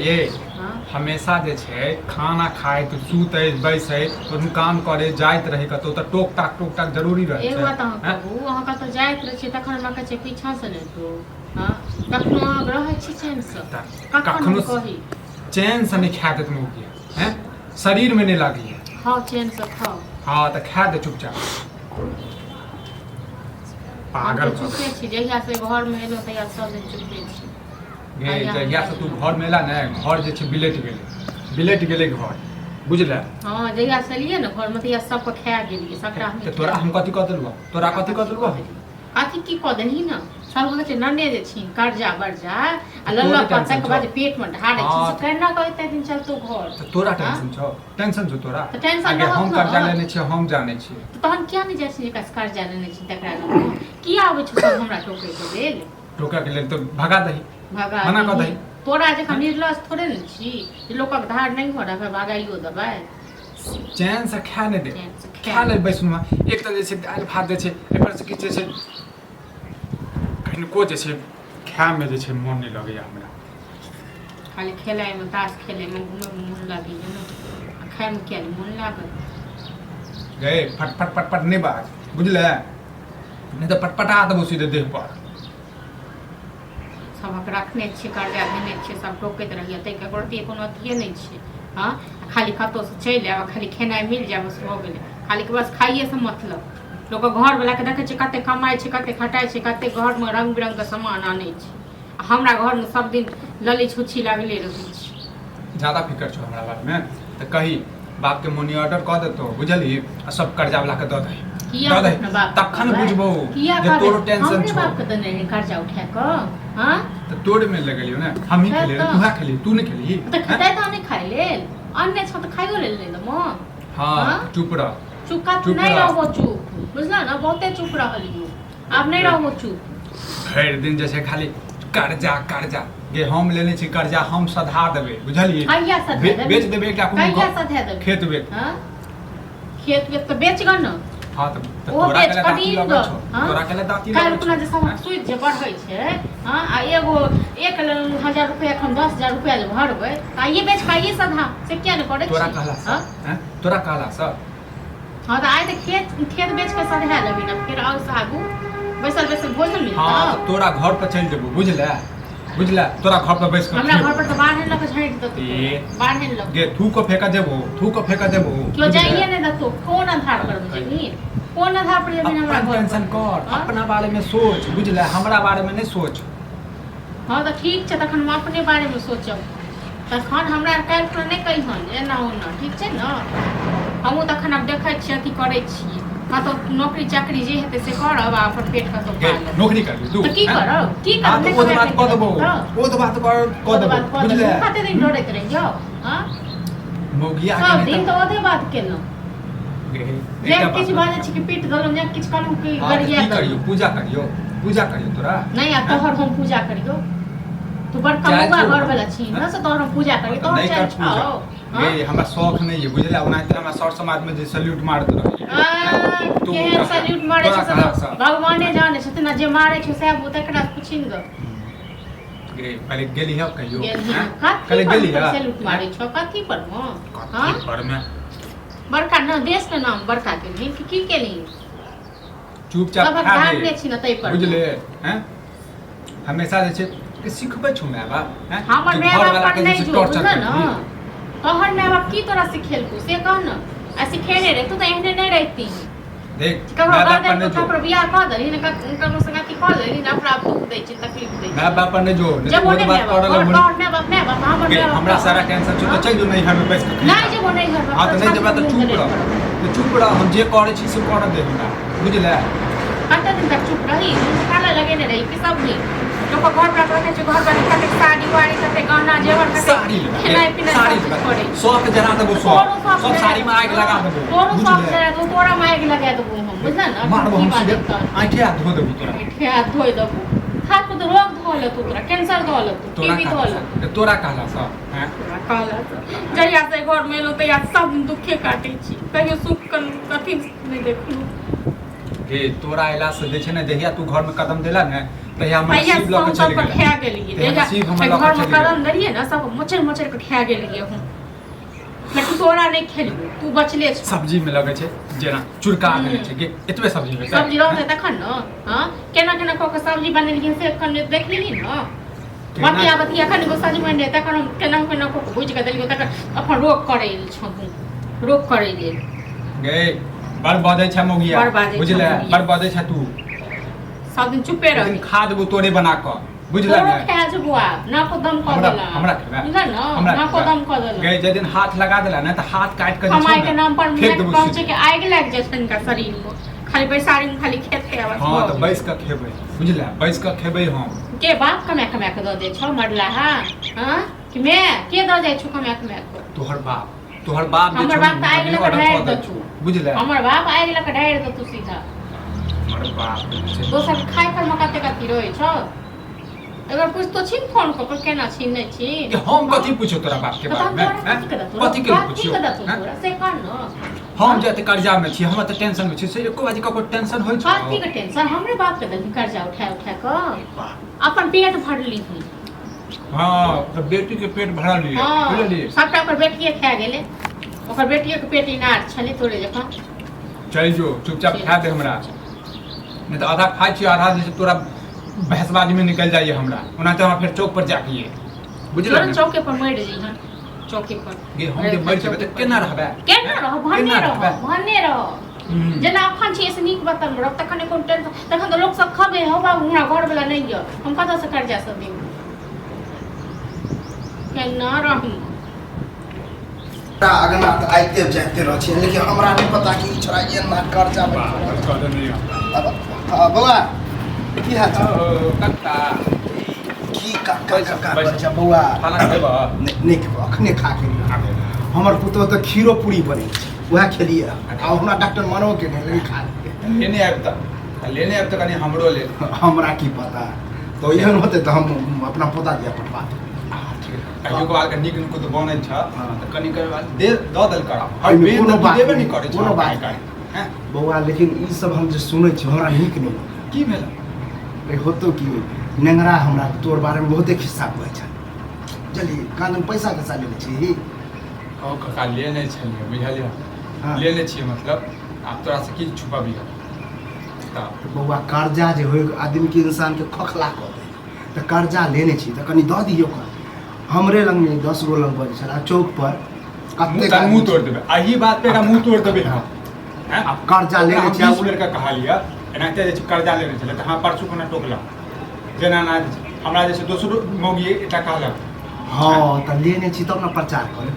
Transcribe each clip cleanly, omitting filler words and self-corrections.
ये हँ हमेशा जे छै खाना खाइत सुतैत बैसैत कोनो काम करे जाइत रहै कतौ तऽ टोक टाक टोक टाक जरूरी रहै एक छै बात अहाँ हैं? कहू अहाँ कतौ जाइत रहै छियै तखन हमरा कहै छियै पीछाँ से नहि टोक हँ कखनो अहाँ रहै छी चैनसँ तऽ कखन हम कखनो कही चैन से नहि खा देत मौगिया हैं शरीर में नहीं लागैया खाओ चैनसँ खाओ हाँ तऽ खा दे चुपचाप हम पागल तऽ भऽ चुपे छी जहिया से घरमे एलहुँ तहिया सब दिन चुपे छी गे कहिया हम जहिया से तू घर में एला ने घर जे छै बिलटि गेलै बिलटि गेलै घर बुझले हँ जहिया से एलियै ने घरमे तहिया सबके खा गेलियै सबटा हम तऽ तोरा हम कथी कऽ देलबो तोरा कथी कऽ देलबो कथी की कऽ देलही ने सब कहै छै नने जे छी कर्जा बर्जा आ तोरे लल्ला टेंशन तक बाद छौ। पेटमे ढारै छी हँ। से केना कऽ एते दिन चलतौ घर तऽ तोरा टेंशन छौ टेंशन छौ तोरा तऽ टेंशन आगे रहत हम ने। कर्जा लेने छियै हम जानै छियै तऽ तहन किया नहि जाइ छी जेकरा से कर्जा लेने छी तकरा लग किया आबै छौ सब हमरा टोकैके लेल टोकऽ के लेल तऽ भगा दही भगा मना कऽ दही। दही। तोरा जकाँ निर्लज थोड़े ने छी जे लोकक धार नहि हो रहबै भगाइयो देबै चैन से खा नहि दे चैन से खा खा ले बैसनुआ एक तऽ जे छै दालि भात जे छै एहिपर से किछु जे छै कनिको जे छै खायमे जे छै मोन नहि लगैए हमरा खाली खेलाइमे ताश खेलैमे घूमैमे मोन लागैए ने आ खाइमे किया नहि मोन लागत गे फटफट पटपट नहि बाज बुझले नहि तऽ पटपटा देबो सीधे देह पर सभक रखने छियै कर्जा देने छियै सब टोकैत रहैए ताहिके ककरो अथी कोनो अथिए नहि छै हँ खाली कतहुसँ चलि आयब आ खाली खेनाइ मिल जाय बस भऽ गेलै खाली बस खाइएसँ मतलब लोकक घरवलाके देखै छियै कतेक कमाइ छै कतेक खटाइ छै कतेक घरमे रङ्ग बिरङ्गके सामान आनै छै आ हमरा घरमे सब दिन लली छुच्छी लागले रहै छै ज्यादा फिकर छौ हमरा बारेमे तऽ कही बापके मनी ऑर्डर कऽ देतौ बुझलही आ सब कर्जा वाला के दऽ दही किया दऽ दही अपना बाप के तखन कहबै? बुझबौ किया जे कहबै? तोरो टेंशन हमरे छौ बाप के देने रहे कर्जा उठा कऽ हाँ तऽ तोरे में लगलियौ ने हमही तऽ खेलियै तऽ। तूहे खेली तू नहि खेलही तऽ खेतै तऽ नहि खाइ लेल अन्ने छौ तऽ खाइयो लेल नहि देबो हाँ हाँ? चुप रह चुप चुप नहि रह। रहबो चुप बुझल ने बहुते चुप रहलियो आब नहि रहबो चुप भरि दिन जे छै खाली कर्जा कर्जा गे हम लेने छी कर्जा हम सधा देबै बुझलियै कहिया सधा देबै? बेच देबै एकटा कोनो कहिया सधा देबै? खेत वेत हाँ? खेत वेत तऽ बेच गऽ ने हाँ तऽ तऽ ओ तोरा बेच केला कऽ दाँती दिन लगै गऽ छौ हाँ? तोरा केला दाँती काल्हि लगै अपना छौ जे सब सूद जे बढ़ै छै हाँ आ एगो 1000 रुपया एखन 10,000 रुपया जे भरबै तऽ आइए बेच कऽ आइए सधा से किया नहि करै तोरा छी कहला हाँ? से हैं तोरा कहला से हाँ तऽ आइ तऽ खेत खेत बेच कऽ सधा लेबै ने फेर आउ से आगू बैसल बैसल भोजन मिलतौ हाँ तऽ तोरा घर पर चलि जेबो बुझले बुझले तोरा घर पर बैस कऽ हमरा खेबो। घर पर तऽ बाढ़नि लऽ कऽ झाँटि देतौ ए। बाढ़नि लऽ कऽ गे थू को फेंका देबो थू को फेंका देबो केओ जाइए नहि देतौ कोन आधार पर जेबही कोन आधार पर जेबही हमरा अपन घर पर टेंशन कर हाँ? अपना बारे में सोच बुझले हमरा बारे में नहीं सोच हँ तऽ ठीक छै तखन हम अपने बारेमे सोचब तखन हमरा काल्हि खुना नहि कहिहन जे एना ओना ठीक छै ने हमहूँ तखन आब देखै छियै अथी करै छियै कतहु नौकरी चाकरी जे हेतै से करब आ अपन पेट कतहु गे पालब नौकरी कर तू तऽ की हैं? करब की हाँ करब तो नहि ओ तो कमाय बात कऽ देबो तऽ ओ तो बात कर कऽ ओ तऽ देबो बात कऽ देबो बुझले कते दिन डरैत रहियौ हँ मौगिया के सब नहि दिन तऽ तऽ ओधे बात केलहुँ गे, जे एकटा बात किछु बाजै छी कि पीट देलहुँ जे किछु कहलहुँ कि हाँ, तऽ गरिया की करियौ देलहुँ पूजा करियौ पूजा करियौ तोरा नहि आ तोहर हम पूजा करियौ तू बड़का जाय मौगा छौ। घर वाला छी न से तोहर हम पूजा करियौ तऽ तोहर नहि चालि कर पूजा छौ हाँ? गे हमरा शौक नहि ये बुझले ओनाहिते हमरा सर समाज में जे सल्यूट मारत रहैए आ, तू केहन सल्यूट मारै तोरा छै से कहाँ तऽ सँ? भगवाने जानै छथिन आ जे मारै छै सएह ओ तकरा पुछिन गऽ गे पहिले गेली है कहियो गेलही हैं? कथी पहिले पर गेली है सल्यूट मारै छौ कथी पर मे हाँ कथी पर में बड़का न देश के नाम बड़का केलही कि की केलही चुपचाप सबक खा धार ले ने छी न ताहि पर बुझले हैं हमेशा जे छै के सिखबै छौ माय बाप हैं हमर जे माय बाप घरवाला पर के जे नहि छै जो टॉर्चर बुझल न करबिही तोहर माय बाप की तोरा सिखेलकौ से कह न आ सिखेने रहे तू तऽ एहने नहि रहिती देख ककरो माय बाप पर गर्दन नहि जो ककरो बियाह कऽ देलही ने ककरो संग अथी कऽ देलही ने अपना दुख दै छै तकलीफ दै माय छै बाप पर नहि जो नहि जब तऽ नहि ओ माय बात बाप करऽ तोहर लगबो तोहर माय बाप माय बाप हमर गे माय बाप हमरा सारा टेंशन छौ तऽ चलि जो नैहर में बैस कऽ खइहे नहि जेबो नैहर में हाँ तऽ नहि जेबै तऽ चुप रह तऽ चुप रह हम जे करै छी से करऽ दे हमरा बुझले कते दिन तक चुप रही ताला लगेने रही कि सब दिन लोक घर पर रखै छै घर पर कतेक साड़ी वाड़ी कतेक गहना जेवर कतेक साड़ी लेबै खेनाइ पिनाइ साड़ी सब किछु लेबै करै छै। शौक जरा देबो तोरो सब शौक सब जरा साड़ी में आगि लगा देबो तोरो शौक बुझले जरा देबो तोरा में आगि लगा देबो हम बुझल ने मारबो की हम बात सीधे तोहर? आँखे हाथ धो देबो तोरा आँखे हाथ धोइ देबो हाथ पर तऽ रोग धऽ लेतौ तोरा कैंसर धऽ लेतौ तोरा टीबी धऽ कहला लेतौ से तोरा कहला से हैं तोरा कहला से जहिया से घर में एलहुँ तहिया सब दिन दुखे काटै छी कहियो सुख के अथी नहि देखलहुँ गे तोरा अयला से जे छै ने जहिया तू घर में कदम देला ने तहिया हमर तहिया नसीब लऽ हम कऽ चलि सबके गेलै। खा गेलियै। तहिया नसीब हमर लऽ कऽ घर में चलि गेलै। कदम देलियै ने, सब मोचरि मोचरि के खा गेलियै हम। लेकिन तोरा नहि खेलियौ, तू बचले छौ। सब्जी में लगै छै जेना चुरका देने छै गे, एतबे सब्जी में सब्जी रहतै तखन ने। हँ, केना केना कऽ के सब्जी बनेलियै से एखन देखलिही ने? केना? बतिया बतिया एखन एगो सजमनि रहै, तखन हम केना केना कऽ के भुजि कऽ देलियै, तखन अपन रोग करै छौ तू, रोग करै लेल। गे, बड़ बजै छै मौगिया। बड़ बाजै छै बुझले? मौगिया। बड़ बजै छै तू। सब दिन चुपे एक दिन रही। खा देबो तोरे बना कऽ, बुझले तोरो ने? खा जेबो आब, नाको दम कऽ हमरा देला। हमरा खेबै? बुझल ने? हमरा नाको खेबै? दम कऽ देला। गे, जाहि दिन हाथ लगा देला ने तऽ हाथ काटि कऽ जे छै कमाई ने, के नाम पर फेंक नहि देबो पहुँचे सीधे। के आगि लागि जाइ छै हिनका शरीर मे, खाली बैसारी मे खाली खेत के आवाज। हँ, तऽ बैस कऽ खेबै, बुझले? बैस कऽ खेबै हम। के बाप कमा कमा के दऽ दै छौ मरला? हा हाँ कि मैं के दऽ जाइ छौ कमा कमा के? तोहर बाप, तोहर बाप जे हमर छौ बाप ने, तऽ आगि लऽ कऽ ऑर्डर ढारि कऽ दै देतौ। छौ, बुझले? हमर बाप आगि लऽ कऽ ढारि देतौ सीधा। हमर बाप जे छै। दोसर के खाय पर मे कते कथी रहै छौ, अगर पूछतो छी ने फोन कऽ के, केना छी नहि छी? कि हम कथी पूछो तोरा बाप के तऽ बारे हम में? तोरा हैं? कथी के देतौ? कथी के लिए कथी पूछियो? के देतौ हैं? तोरा से कह न। हम जे एते कर्जा में छी, हम एते टेंशन में छी, से एको बाजी ककरो टेंशन होइ छौ? कथी के टेंशन? हमरे बाप के देलही कर्जा उठा उठा कऽ, अपन पेट भरली। हाँ, तऽ बेटी के पेट भरल लिए। हाँ। बुझलियै? सबटा ओकर बेटिए खा गेलै, ओकर बेटिए के पेट इनार छलै तोरे जकाँ। चलि जो चुपचाप, खा दे हमरा, नहि तऽ आधा खाइ छी आधा जे छै तोरा बहसबाजी में निकलि जाइए हमरा। ओना तऽ हमरा फेर चौक पर जाके ये, बुझल तुरंत ने? चौके पर मरि जइहन, चौके पर। गे, हम जे मरि जेबै तऽ केना रहबै? केना रह? भने केना रह। रहबै? भने रह। जेना अखन छी से नीक बतन रह, तखन कोनो टेंशन, तखन तऽ लोक सब खबे हौ बाबू, हमरा घर वाला नहि यऽ, हम कतऽ से कर्जा सब देब, केना रहू? हमरा अगना तऽ आइते जाइते रहै छै, लेकिन हमरा नहि पता कि ई छोड़ा एना कर्जा बाप, बैठल। कऽ देने यऽ। अब हँ, बौआ, की हाल चाल? ओ, कक्का। की काका काका करै छै बौआ? खाना खेबह? नहि नहि खेबौ, अखने खा के एलियै। हमर पुतोह तऽ खीरो पूरी बनै छै, उएह खेलियै। आ हमरा डॉक्टर मनो केने, लेकिन खा लेलियै। लेने आबि तऽ, लेने आबि तऽ कनि हमरो लेल। हमरा की पता, तऽ एहन होतै तऽ हम अपना पोता दिया पठवा देबै। कहियो कभार के नीक नुकुत बनै छ हाँ। तऽ कनि कनि दे दऽ देल कर। हर एहिमे बेर कोनो तऽ तू बात देबे नहि, नहि करै कोनो छ बात आइ काल्हि, हैं? बौआ, लेकिन ई सब हम जे सुनै छी, हमरा नीक नहि लगैए। की भेल? रे, होतो की, नेंगरा हमरा तोर बारेमे बहुते खिस्सा कहै छल। चलिए, कानून पैसा तैसा लेने छी? ओ काका, लेने छलियै, बुझलियै? हाँ। लेने छियै, मतलब आब तोरा से की छुपबियै तऽ। तऽ बौआ, कर्जा जे होइ आदमीके, इंसानके खोखला कऽ दे। तऽ कर्जा लेने छी तऽ कनि दऽ दियौ। कर हमरे लग नहि, 10 गो लग बजै छल आ चौक पर कतेक मुँह आदमी तोड़ देबै एही बात पे, एकरा मुँह तोड़ देबै हम, हैं? आब कर्जा लेने ओकरा हम छी आ 20 बेर के कहलियै, एनाहिते जे छै कर्जा लेने छलै तऽ हमरा परसू कोना टोकलक जेना ना जे छै, हमरा जे छै दोसरो मौगी एकटा कहलक। हँ, तऽ लेने छी तब ने प्रचार करे।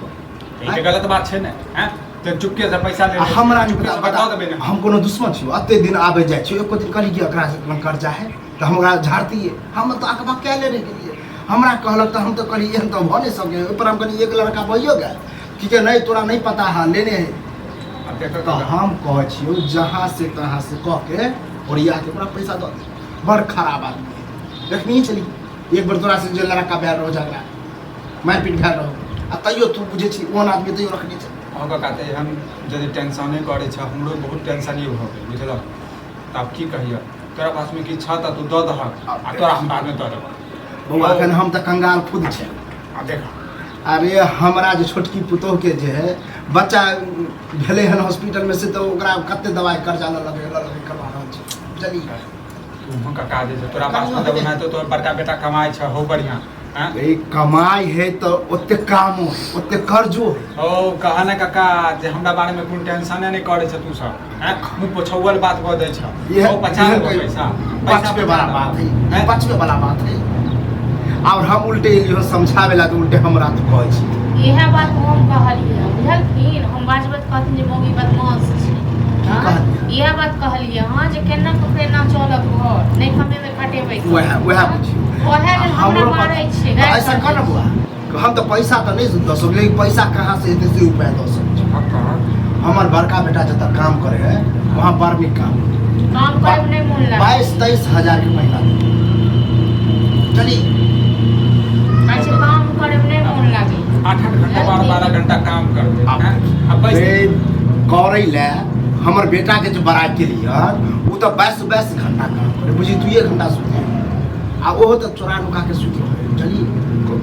ई तऽ गलत बात छै ने, हैं? तऽ चुपके से पैसा आ लेने हमरा नहि चुपके पता से बता दऽ देबै ने। हम कोनो दुश्मन छी? एते दिन आबै जाइ छी, एको दिन कहली कि एकरा से इतना कर्जा है तऽ हम ओकरा झाड़तियै? हम तऽ अकबक कए लेने गेलियै। हमरा कहलक तऽ हम तऽ कहलियै, एहन तऽ भऽ नहि सकै। ओहिपर हम कहलियै, एक लड़का भइयो गेल कि के नहि, तोरा नहि पता है, लेने है। आब देखो। तऽ हम कहै छियौ, जहाँ से तहाँ से कऽ के ओरिया के ओकरा पैसा दऽ दे। बड़ खराब आदमी है। देखनी छली एक बेर तोरा से जे लड़का भेल रहो, झगड़ा मारि पीट भेल रहो, आ तैयो तू बुझै छी ओहन आदमी तैयो रखने छै। अहाँ काका, तऽ एहन यदि टेंशने करै छ, हमरो बहुत टेंशने भऽ गेल, बुझलक? तऽ आब की कहियऽ, तोरा पासमे किछु छह तऽ तू दऽ दहक आ तोरा हम बादमे दऽ देबह। बौआ, एखन हम तऽ कंगाल खुद छै। आब देख। अरे, हमरा जे छोटकी पुतोहके जे है बच्चा भेलै हन हॉस्पिटलमे से, तऽ ओकरा कते दवाइ कर्जा लऽ लगे लऽ लगे करवा रहल छै, बुझलियै? तू काका जे छै तोरा पासमे तऽ ओनाहितो तोहर बड़का बेटा कमाइ छ हौ बढ़िआँ, आँय? ए, कमाइ है तऽ ओते कामो है, ओते कर्जो है। ओ कहा ने काका, जे हमरा बारेमे कोनो टेंशने नहि करै छ तू सब, आँय? मुँह पोछौअल बात कऽ दै छ। इएह ओ पचा इएह देबो कहियौ। पैसा, पैसा बचबे पचा वाला देबो। बात है। आँय? बचबे वाला बात है। और हम उल्टे एलियो समझावे ला तऽ उल्टे हमरा तऽ कहै छी। इएह बात हम कहलियै, बुझलखिन? हम बाजबै तऽ कहथिन जे मौगी बदमाश छै। की हँ? कहलियै? इएह बात कहलियै हँ, जे केना कऽ केना चलत घर, नहि कमेबै खटेबै तऽ। वएह वएह बुझियौ। ओएह लेल हमरा हमरो मारै छै। तऽ ऐसा कर ने बौआ, हम तऽ पैसा तऽ नहि दऽ सकली, लेकिन पैसा कहाँ से एतै से उपाय दऽ सकै छी। हमर बड़का बेटा जतऽ काम करे है, वहाँ बड़ नीक काम। काम करे मे नहि मोन लागै। 22-23 हजार के महीना दे। चली। कहै छै काम करे मे नहि मोन लागै। 8-8 घंटा, 12-12 घंटा काम करते, आँय? आ बैस रे, करै लए हमर बेटाके जे बड़ाइ केलियै, ओ तऽ 22-22 घंटा काम करे, बुझी 2 घंटा सुते। आ ओहो तऽ चोरा नुका के सुति रहै बुझलियै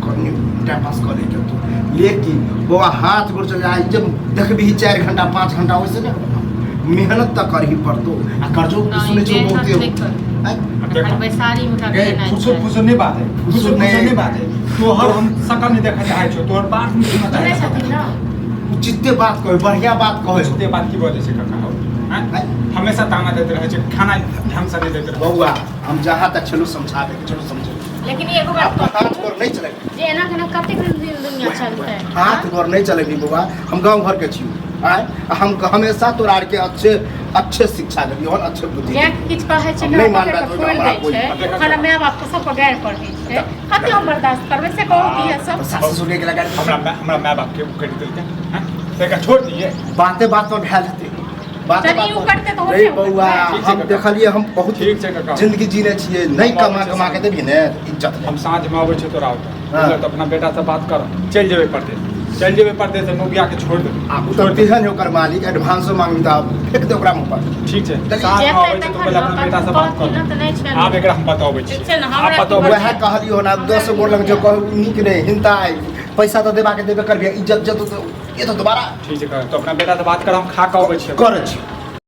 कनि टाइम पास कऽ लै के तू। लेकिन बौआ हाथ गोड़ चल जाए जब देखबिही 4 घंटा 5 घंटा ओइसे नहि मेहनत तऽ करही पड़तौ आ कर्जो सुनै छियौ मेहनत बहुते नहि करू। आँय? खाली बैसारी में गए फुसुर फुसुर नहीं बात है फुसुर फुसुर नहीं बात है तोहर हम सकल नहीं देखा चाहे छो तोहर बात नहीं सुनना सुनै चाहे छो छथिन ना। उचिते बात कहै बढ़िया बात कहै उचिते बात की बजै छै काका हौ आँय? आँय? हमेशा ताना दैत रहै छै खाना ढंग से नहीं दैत रहै बौआ हम जहाँ तक छलू समझाबे के छलू समझे लेकिन एगो बात आपका हाथ गोर नहीं चले जे एना केना कतेक दिन दुनिया चलतै हाथ गोर नहीं चलेगी बौआ हम गांव घर के छी आय हम हमेशा तोरा आर के अच्छे अच्छे शिक्षा देबी और अच्छे बुद्धि जे किछु कहै छै हम नहि मानबै तऽ खोलि हमरा दै कोइ- छै खाना माय बाप के सबके गारि पढ़ै छै कते हम बर्दाश्त करबै से कहू कि इएह सब सास ससुर के लगा हमरा माय बाप के करि देलकै हँ तऽ एकरा छोड़ दियै बाते बात पर भए जेतै बाते चल, बात ई पर करतै तऽ रे होते बौआ ठीक छै हम काका। देखलियै हम बहुत ठीक छै काका। जिंदगी जीने छियै नहि हम कमा अबै कमा छियै के देबही ने इज्जत हम साँझमे अबै छियै तोरा ओतऽ हाँ। बुझलह तऽ अपना बेटासँ बात कर चलि जेबै परदेश चलि जेबै परदेश मौगिया के छोड़ देबै आ ओ तऽ तेहन है ओकर मालिक एडवांसो मांगबी तऽ फेंक दे ओकरा मुँह पर ठीक छै चलि। साँझमे जेतै अबै छै तऽ तखन पहिले अपना बेटासँ बात कहथिन कर ने तऽ नहि छै आब एकरा हम बतबै ठीक छी छै ने, आब हमरा बतबै वएह कहलियो ना 10 गोर लग जो कहू नीक नहि हिंता है पैसा तऽ देबाके देबे करबी इज्जत जत ये तो दोबारा ठीक छै तो अपना बेटासँ बात कर हम खा कऽ अबै छियै करै छी।